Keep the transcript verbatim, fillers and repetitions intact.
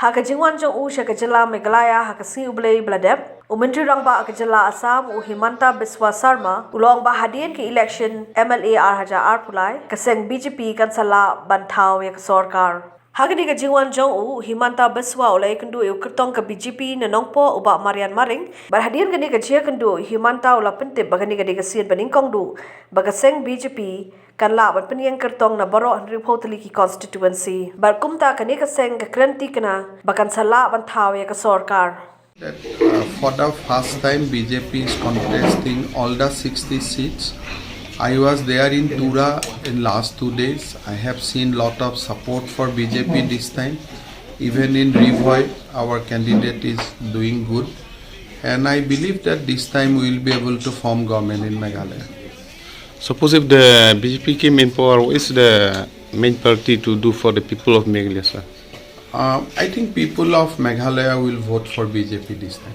Ha ka jingwan jong u sha ka jylla Meghalaya ha ka sngi U Blei ba la dep, u Myntri Rangbah ka jylla Assam, u Himanta Biswa Sarma, u la ong ba hadien ka election M L A ar hajar arphew lai, ka seng B J P kan sa lah ban thaw ïa ka sorkar. Ha kane ka jingwan jong u, u Himanta Biswa u la ïakynduh ïa u kyrtong ka B J P na Nongpoh, u Bah Marian Maring, bad hadien kane ka jingïakynduh, u Himanta u la pyntip ba kane ka dei ka sien ba nyngkong duh ba ka seng B J P kan lah ban pynïeng kyrtong na baroh hynriewphew tylli ki constituency. Bad kumta kane ka seng ka kren thikna ba kan sa lah ban thaw ïa ka sorkar. That uh, for the first time B J P is contesting all the sixty seats. I was there in Tura in last two days. I have seen lot of support for B J P this time. Even in Ri Bhoi, our candidate is doing good. And I believe that this time we will be able to form government in Meghalaya. Suppose if the B J P came in power, what is the main party to do for the people of Meghalaya, sir? Uh, I think people of Meghalaya will vote for B J P this time.